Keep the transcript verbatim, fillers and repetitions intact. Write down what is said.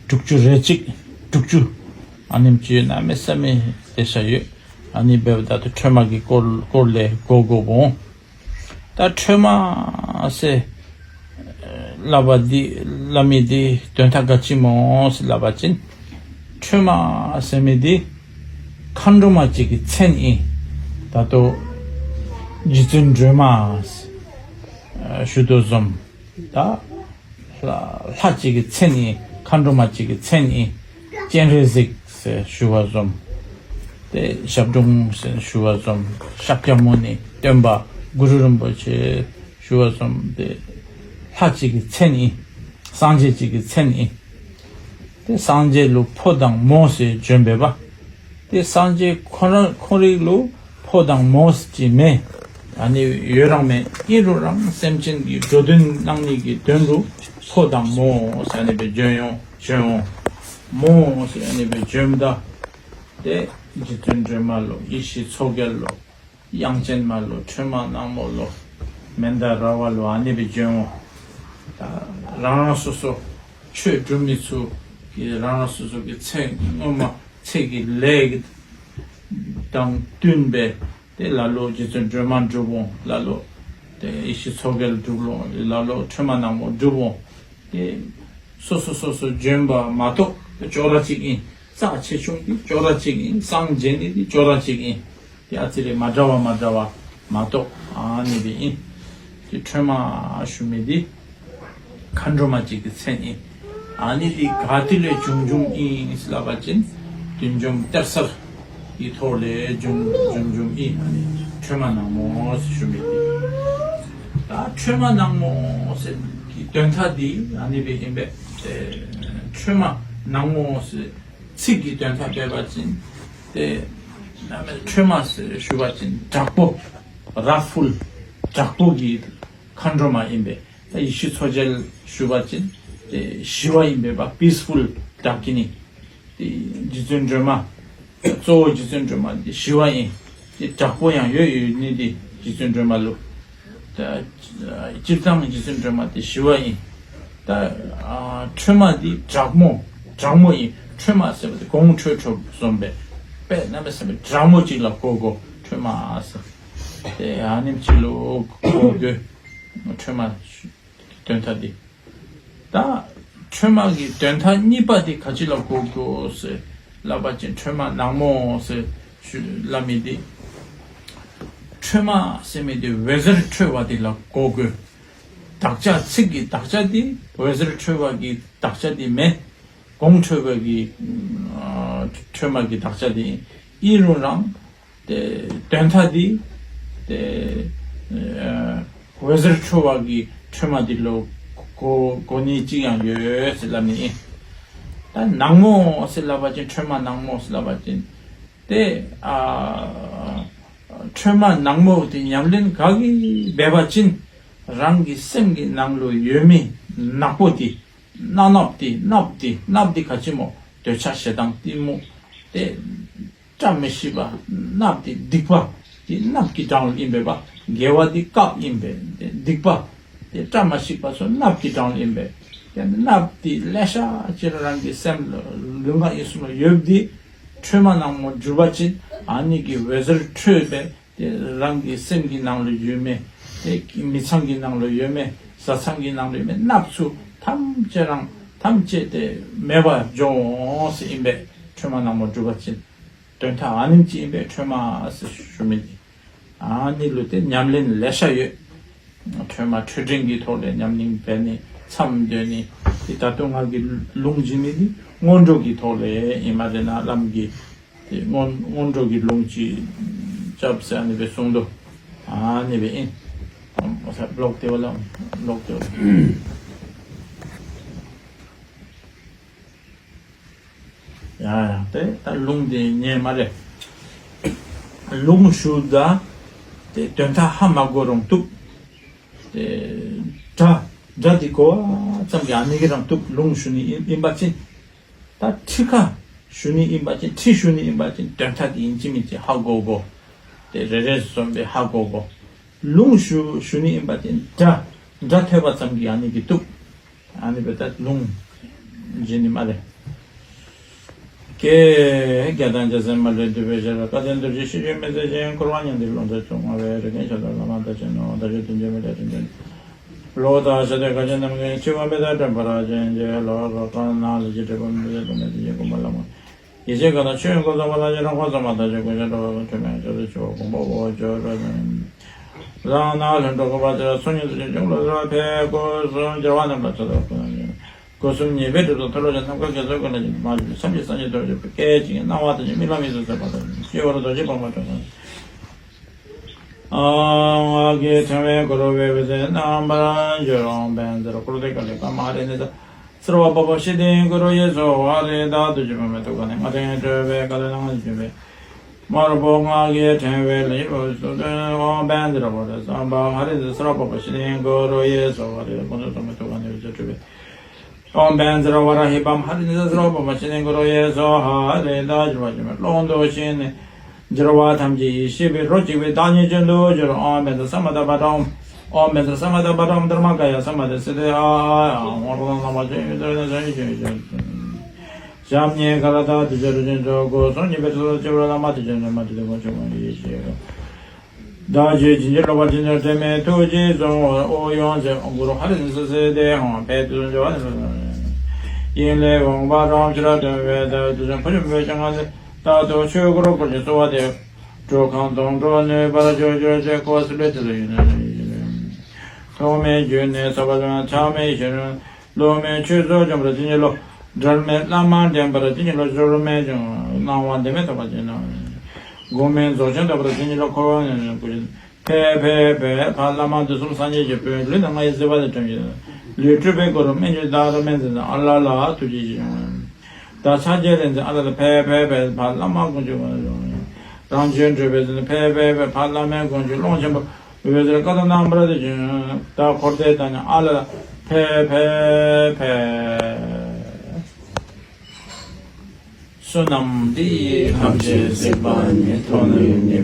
དྲུག་ཅུ་རེ་གཅིག་དྲུག་ཅུ། ཨ་ནེམ་ཅིག་ཡོད། གནམ་མེད་ས་མེད་ལེ་ཤ་ཡོད། ཨ་ནི་འབེབས་ད་དུ་ཁྲོས་མ་གི་སྐོར་སྐོར་ལས་གོ་དགོས་པོ། ད་ཁྲོས་མ་ཟེར་ལབ་པ་འདི་ལབ་མི་འདི་དོན་དག་ག་ཅི་མོ་ཟེར་ལབ་པ་ཅིན། ཁྲོས་མ་ཟེར་མི་འདི་མཁའ་འགྲོ་མ་གཅིག་གི་མཚན་ཨིན། ད་དུ་རྗེ་བཙུན་སྒྲོལ་མ་ཞུ་དོ་བཟུམ། ད་ལྷ་ལྷ་གཅིག་གི་མཚན་ཨིན། མཁའ་འགྲོ་མ་གཅིག་གི་མཚན་ཨིན། སྤྱན་རས་གཟིགས་ཟེར་ཞུ་བ་བཟུམ། དེ་ཞབས་དྲུང་ཟེར་ཞུ་བ་བཟུམ། ཤཱཀྱ་མུ་ནི་སྟོན་པ་གུ་རུ་རིན་པོ་ཆེ་ཞུ་བ་བཟུམ། དེ་ལྷ་གཅིག་གི་མཚན་ཨིན། སངས་རྒྱས་གཅིག་གི་མཚན་ཨིན། དེ་སངས་རྒྱས་ལུ་ཕོ་དང་མོ་ཟེར་བྱོན་པས་པ། དེ་སངས་རྒྱས་ཁོ་རང་ཁོ་རིག་ལུ་ཕོ་དང་མོ་ཟེར་གྱི་མེད། ཨ་ནི་ཡོད་རང་མེད། ཨིན་རུང་རང་སེམས་ཅན་གྱི་འགྲོ་དོན་གནང་ནི་གི་དོན་ལུ་ཕོ་དང་མོ་ཟེར་ཨ་ནི་སྦེ་བྱོན་ཡོང་བྱོན་འོང་། མོ་ཟེར་ཨ་ནི་སྦེ་བྱོནམ་ད། དེ་རྗེ་བཙུན་སྒྲོལ་མ་ལུ་ཡེ་ཤེས་མཚོ་རྒྱལ་ལུ། དབྱངས་ཅན་མ་ལུ། ཁྲོས་མ་ནག་མོ་ལུ། མན་དཱ་ར་བ་ལུ་ཨ་ནི་སྦེ་བྱོན་འོང་། ད་རང་རང་སོ་སོ་ཆོས་སྒྲུབ་མི་ཚུ་གི་རང་རང་སོ་སོ་གི་ཚེ་སྔོན་མ་ཚེ་གི་ལས་དང་བསྟུན་པའི་དེ་ལ་ལུ་རྗེ་བཙུན་སྒྲོལ་མ་སྒྲུབ་འོང་། ལ་ལུ་དེ་ཡེ་ཤེས་མཚོ་རྒྱལ་སྒྲུབ་འོང་། ལ་ལུ་ཁྲོས་མ་ནག་མོ་སྒྲུབ་འོང་། དེ་སོ་སོ་སོ་སོ་བྱོན་པ་མ་གཏོགས་ཅོག་ར་གཅིག་ཨིན། རྩ་ཆེ་ཆུང་འདི་ཅོག་ར་གཅིག་ཨིན། སངས་རྒྱས་ནི་འདི་ཅོག་ར་གཅིག་ཨིན། དེ་ཨ་ཙི་རེ་མ་འདྲ་བ་མ་འདྲ་བ་མ་གཏོགས་ཨ་ནི་སྦེ་ཨིན། དེ་ཁྲོས་མ་ཞུ་མི་འདི་མཁའ་འགྲོ་མ་གཅིག་གི་མཚན་ཨིན། ཨ་ནི་འདི་ག་ཏེ་ལས་བྱུང་བྱུངམ་ཨིན་ཟེར་ལབ་པ་ཅིན་བདུད་འཇོམས་གཏེར་གསར་གྱི་ཐོག་ལས་བྱུང་བྱུང་བྱུངམ་ཨིན། ཨ་ནི་ཁྲོས་མ་ནག་མོ་ཟེར་ཞུ་མི་འདི། ད་ཁྲོས་མ་ནག་མོ་ཟེར་གྱི་དོན་དག་འདི་ཨ་ནི་སྦེ་ཨིན་པས། དེ་ཁྲོས་མ་ནག་མོ་ཟེར་ཚིག་གི་དོན་དག་འབད་བ་ཅིན་དེ་ཁྲོས་མ་ཟེར་ཞུ་བ་ཅིན་དྲག་པོ་ར་ཕུལ་དྲག་པོ་གི་མཁའ་འགྲོ་མ་ཨིན་པས། ད་ཡེ་ཤེས་མཚོ་རྒྱལ་ཞུ་བ་ཅིན་དེ་ཞི་བ་ཨིན་པས་པ། པིས་ཕུལ་དྲག་གི་ནི། དེ་རྗེ་བཙུན་སྒྲོལ་མ། གཙོ་བོ་རྗེ་བཙུན་སྒྲོལ་མ་དེ་ཞི་བ་ཨིན། དེ་དྲག་པོ་ཡང་ཡོད་ཡོད་ནི་དེ་རྗེ་བཙུན་སྒྲོལ་མ་ལུ། ད་སྤྱིར་བཏང་རྗེ་བཙུན་སྒྲོལ་མ་དེ་ཞི་བ་ཨིན། ད་ཨ་ཁྲོས་མ་དེ་དྲག་མོ་དྲག་མོ་ཨིན། ཁྲོས་མ་ཟེར་བ་དེ་གོང་ཁྲོས་ཁྲོས་བཟུམ་སྦེ་དཔེ་གནམ་མེད་ས་མེད་དྲག་མོ་ཅིག་ལ་གོ་དགོ། ཁྲོས་མ་ཟེར་དེ་ཨ་ནེམ་ཅིག་ལུ་གོ་དགོ། ཁྲོས་མ་དོན་དག་འདི། ད་ཁྲོས་མ་གི་དོན་དག་གཉིས་པ་འདི་ག་ཅི་ལ་གོ་དགོ་ཟེར་ལབ་པ་ཅིན་ཁྲོས་མ་ནག་མོ་ཟེར་ཞུ་ལབ་མི་འདི། ཁྲོས་མ་ཟེར་མི་འདི་འོད་ཟེར་འཕྲོ་བ་འདི་ལ་གོ་དགོ། དག་ཆ་ཚིག་གི་དག་ཆ་འདི་འོད་ཟེར་འཕྲོ་བ་གི་དག་ཆ་འདི་མེན། གོང་འཕྲོས་པ་གི་ཨ་ཁྲོས་མ་གི་དག་ཆ་འདི་ཨིན་རུང་རང་དེ་དོན་དག་འདི་དེ་ཨ་འོད་ཟེར་འཕྲོ་བ་གི་ཁྲོས་མ་འདི་ལུ་གོ་གོ་ནི་ཅིག་ཡང་ཡོད་ཟེར་ལབ་ནི་ཨིན། ད་ནག་མོ་ཟེར་ལབ་པ་ཅིན་ཁྲོས་མ་ནག་མོ་ཟེར་ལབ་པ་ཅིན་དེ་ཨ་ཁྲོས་མ་ནག་མོ་དེ་ཉམས་ལེན་ག་གིས་འབད་བ་ཅིན་རང་གི་སེམས་ཀྱི་ནང་ལུ་ཡོད་མི་ནག་པོ་དེ་ནག་ནོག་དེ་ནགཔ་དེ་ནགཔ་དེ་ག་ཅི་མོ། འདོད་ཆགས་ཞེ་སྡང་གཏི་མུག་དེ་བཀྲ་མི་ཤིས་པ། ནགཔ་དེ་སྡིག་པ་དེ་ནགཔ་གི་གྲངས་ལུ་ཨིན་པས་པ། དགེ་བ་དེ་དཀརཔོ་ཨིན་པས། དེ་སྡིག་པ་དེ་བཀྲ་མ་ཤིས་པ་ཚུ་ནགཔ་གི་གྲངས་ལུ་ཨིན་པས། དེ་ནགཔ་དེ་ལེ་ཤ་ཅིག་རང་གི་སེམས་ལུ་ལུས་ངག་ཡིད་གསུམ་ལུ་ཡོདཔ་དེ་ཁྲོས་མ་ནག་མོ་བསྒྱུར་བ་ཅིན་ཨ་ནི་གི་འོད་ཟེར་འཕྲོས་པས། དེ་རང་གི་སེམས་ཀྱི་ནང་ལུ་ཡོད་མི་དེ་མི་ཚང་གི་ནང་ལུ་ཡོད་མི་བཟའ་ཚང་གི་ནང་ལུ་ཡོད་མི་ནགཔ་ཚུ་ཐམས་ཅད་རང་ཐམས་ཅད་དེ་མེད་པར་འགྱོ་འོང་ཟེར་ཨིན་པས། ཁྲོས་མ་ནག་མོ་བསྒྱུར་བ་ཅིན། དོན་དག་ཨ་ནེམ་ཅིག་ཨིན་པས་ཁྲོས་མ་ཟེར་ཞུ་མི་དེ། ཨ་ནི་ལུ་དེ་ཉམས་ལེན་ལེ་ཤ་ཡོད། ཁྲོས་མ་འཕྲོས་འདྲེན་གྱི་ཐོག་ལས་ཉམས་ལེན་འབད་ནི་མཚམས་སྡོད་ནི། དེ་ད་དུང་ང་གིས་ལུང་བྱིན་མི་དེ་སྔོན་འགྲོ་གི་ཐོག་ལས་ཨིན་མས། དེ་ནང་བླམ་གིས་དེ་སྔོན་སྔོན་འགྲོ་གི་ལུང་ཅིག་རྐྱབ་ཟེར་ཨ་ནི་སྦེ་གསུངས་འདུག། ཨ་ནི་སྦེ་ཨིན། ཨ་ས་ལོག་སྟེ་བ་ལ་ལོག་སྟེ་བ་ལ། ཡ་ཡ་དེ་ད་ལུང་དེ་ཉན་མ་རེད། ལུང་ཞུ་ད་དེ་དོན་དག་ཧ་མ་གོ་རུང་བཏུབ། དེ་སྒྲ་སྒྲ་དེ་གོ་བ་ཙམ་གྱིས་ཨ་ནི་གི་རང་བཏུབ། ལུང་ཞུ་ནི་ཨིན་ཨིན་པ་ཅིན། ད་ཁྲིད་ཁ་ཞུ་ནི་ཨིན་པ་ཅིན་ཁྲིད་ཞུ་ནི་ཨིན་པ་ཅིན་དོན་དག་དེ་ཨིན་ཅི་མིན་ཅི་ཧ་གོ་དགོ། དེ་རེ་རེ་བཟུམ་སྦེ་ཧ་གོ་དགོ། ལུང་ཞུ་ཞུ་ནི་ཨིན་པ་ཅིན་སྒྲ་སྒྲ་ཐོས་པ་ཙམ་གྱིས་ཨ་ནི་གི་བཏུབ། ཨ་ནི་སྦེ་ད་ལུང་བྱིན་ནི་མ་རེད། ཀྱེ། རྒྱལ་དང་རྒྱལ་སྲས་མ་ལུས་འདུས་པའི་ཞབས། བཀའ་དྲིན་རྡོ་རྗེ་ཤེས་བྱའི་མི་ཚེ་ཅན། འཁོར་བ་ཉམས་པའི་ཀློང་དུ་བྱུང་བ་བས། རིག་པའི་ཞབས་ཏོག་བླ་མ་བདག་ཅན་ནོ། བདག་ཆོས་དོན་བརྒྱུད་མི་ལས་དོན་བརྒྱུད་ལོ་ཙཱ་ཞབས་ཏོག་བཀའ་ཆེན་རྣམ་མཁྱེན། འཆི་བ་མེད་དང་བྲལ་བར་བྱིན་གྱིས་རློབས། རོ་ཁ་ནང་ལ་ཅི་སྒྲིབ་པ་མེད་པའི་ཐུགས་ཀྱི་བདག་ཉིད་ཀུན་པ་བླ་མ། ཡེ་ཤེས་མཁའ་དང་ཆོས་དབྱིངས་ཀུན་འཛིན་པ་དང་། ཡེ་རང་ཁོང་ཚང་མ་དང་ཆོས་ཀུན་ཤེས་འགྲོ་བ་ཀུན། ཁྲོས་མའི་ཞབས་སུ་མཆིའོ། དགོངས་པ་འོ་ཇོ་རོ་ནི། རང་སྣང་ལྷུན་གྲུབ་སྐུ་པར་ཆེ། ཚོགས་གཉིས་རྡོ་རྗེ་འཆང་ལ་སོགས་པའི། སྐུ་གསུམ་རྒྱལ་བ་རྣམས་ལ་ཕྱག་འཚལ་ལོ། སྐུ་གསུམ་ཉེས་པའི་སྒྲིབ་སོགས་མཐོལ་ལོ་བྱས། ནམ་མཁའ་རྒྱ་མཚོའི་ཀུན་ལ་ཁྱབ་པའི། མ་ལུས་པའི་སངས་རྒྱས་སངས་རྒྱས་ཐོབ་བྱེད་པའི། སྐད་ཅིག་གིས་སྣང་བ་ཐམས་ཅད་རྨི་ལམ་ཡིན་ཟེར་བ་ལྟར། སྤྱི་བོར་རྡོ་རྗེ་དཔལ་མོ་བཀྲ་ཤིས་ཤིང་། ཨ། སྔགས་ཀྱི་ཕྲེང་བས་གུ་རུ་འོད་ཟེར་རྣམ་པར་བསྒྱུར། ཨོཾ་བཛྲ་ཀུརྟི་ཀ་ལི་པདྨ་ཧ་རི་ནི་སིདྡྷི་སརྦ་པཱ་པ་ཤི་ཏི་གུ་རུ་ཡེ་སྭཱ་ཧཱ། ཧ་རི་ཏ་རྡོ་རྗེ་པདྨའི་ཐུགས་ཀ་ནས། སྔགས་ཕྲེང་སྤྲུལ་པའི་བཀའ་ལས་སྣང་བ་བྱོན་པའི། དམར་པོ་སྔགས་ཀྱི་ཕྲེང་བའི་ལས་ཡོངས་སུ་འདུལ། ཨོཾ་བཛྲ་བྷ་ར་ཛ་སརྦ་པཱ་ཧ་རི་ནི་སིདྡྷི་སརྦ་པཱ་པ་ཤི་ཏི་གུ་རུ་ཡེ་སྭཱ་ཧཱ། ཧ་རི་ཏ་དཀོན་མཆོག་གསུམ་གྱི་ཐུགས་ཀ་ནས་འོད་ཟེར་འཕྲོས་པས། ཨོཾ་བཛྲ་བ་ར་ཧི་པདྨ་ཧ་རི་ནི་སིདྡྷི་སརྦ་པཱ་པ་ཤི་ཏི་གུ་རུ་ཡེ་སྭཱ་ཧཱ། ཧ་རི་ཏ་འགྱུར་བ་ཅན་མའི་ཀློང་དུ་ཕྱིན་ནས། འགྱུར་བ་ཐམས་ཅད་ཡེ་ཤེས་པའི་རོ་གཅིག་པའི་བདག་ཉིད་ཅན་དུ་གྱུར། ཨོཾ་བཛྲ་ས་མ་ཏ་བྷ་དྲ་ཨོཾ། ཨོཾ་བཛྲ་ས་མ་ཏ་བྷ་དྲ་ཨོཾ། དྷརྨ་ཀ་ཡ་ས་མ་ཏ་སིདྡྷི་ཨ་ཧ་ཨ་ཧོ། རོ་ལངས་ལངས་པ་ཅན་ཡོད་དོ་ན་བྱང་ཆུབ་ཡེ་ཤེས། ཞབས་གཉིས་ཀ་ལ་ད་དུ་ཅི་རུ་ཅན་ཚོགས། སྐུ་གསུམ་ཉེས་པའི་སྒྲིབ་སོགས་སྤྱི་བོར་བླ་མ་བདག་ཅན་ནས། མ་བྲལ་དུས་ཀུན་འཆི་བ་ཡེ་ཤེས་རོ། བདག་ཆོས་བྱིན་གྱིས་རློབ་པར་བྱིན་གྱིས་དྲན་མེད་ཐུགས་རྗེས་བཟུང་བར་ཨོ་ཡོང་ཟེར། གུ་རུ་ཧ་རི་ནི་སིདྡྷི་སིདྡྷི་ཧཱུྃ། ཕཊ་དུས་གསུམ་འབྱོར་བ་ནི་ལོ། དབྱིངས་ལས་འོད་འབར་རོ་ཕྱི་ར་སྟོན་པའི་མཐར། དུས་གསུམ་ཕོ་ཆེན་བུ་ཆེན་ལྔ་ལས། རྟག་ཏུ་ཆོས་སྐུར་བསྐོར་ཞིང་གསོལ་བ་འདེབས། འགྲོ་ཁམས་སྡོང་གྲོགས་ནུས་པར་གྱུར་གྱུར་ཅིག་ཀོ་ཤ་ལའི་དེ་ལ་ཡོད་ན། ཐོག་མེད་རྒྱུད་ནས་ཟབ་པ་ལ་ཆགས་མེད་ཡེ་ཤེས་རོ། བློ་མེད་ཆོས་ཚོགས་འཇོམས་པར་བྱིན་གྱིས་རློབས། འབྲལ་མེད་བླ་མ་འདྲེན་པར་བྱིན་གྱིས་རློབས། སྦྱོར་མེད་སྣང་བ་འདི་མེད་ཐོབ་པར་བྱིན་གྱིས་རློབས། འགོག་མེད་རྫོགས་ཆེན་ཐོབ་པར་བྱིན་གྱིས་རློབས། འཁོར་བའི་ནང་ནས་འགོག་བྱེད། ཕཊ་ཕཊ་ཕཊ། ཕཊ་བླ་མ་དུས་གསུམ་སངས་རྒྱས་ཀྱི་དཔོན། ལུས་དང་ངག་ཡིད་བརྩེ་བ་ལས་བཀྲམ་ཞིང་། ལུས་སྤྲུལ་པའི་གུ་རུ་སྨན་གྱི་བདག་ཏུ་སྨན་ཟས་དང་ཨ་ལ་ལ་ཐུགས་རྗེ་ཆེ། བདག་ཕྱག་རྒྱའི་རིག་འཛིན་ཨ་ལ་ལ་ཕཊ་ཕཊ་ཕཊ། ཕཊ་བླ་མ་དཀོན་མཆོག་དབང་ཕྱུག། རང་བྱོན་སྤྲུལ་པའི་རྗེ་ཕཊ་ཕཊ་ཕཊ། ཕཊ་བླ་མའི་དཀོན་མཆོག་ཀློང་ཆེན་པོ། འོད་ཟེར་ཀ་དག་རྣམ་པར་བསྡུས་ཤིང་། བདག་འཁོར་འདས་དང་ནི་ཨ་ལ་ལ་ཕཊ་ཕཊ་ཕཊ། བསོད་ནམས་འདི་ཡིས་ཐམས་ཅད་གཟིགས་པ་ཉིད། ཐོབ་ནས་ཉེས་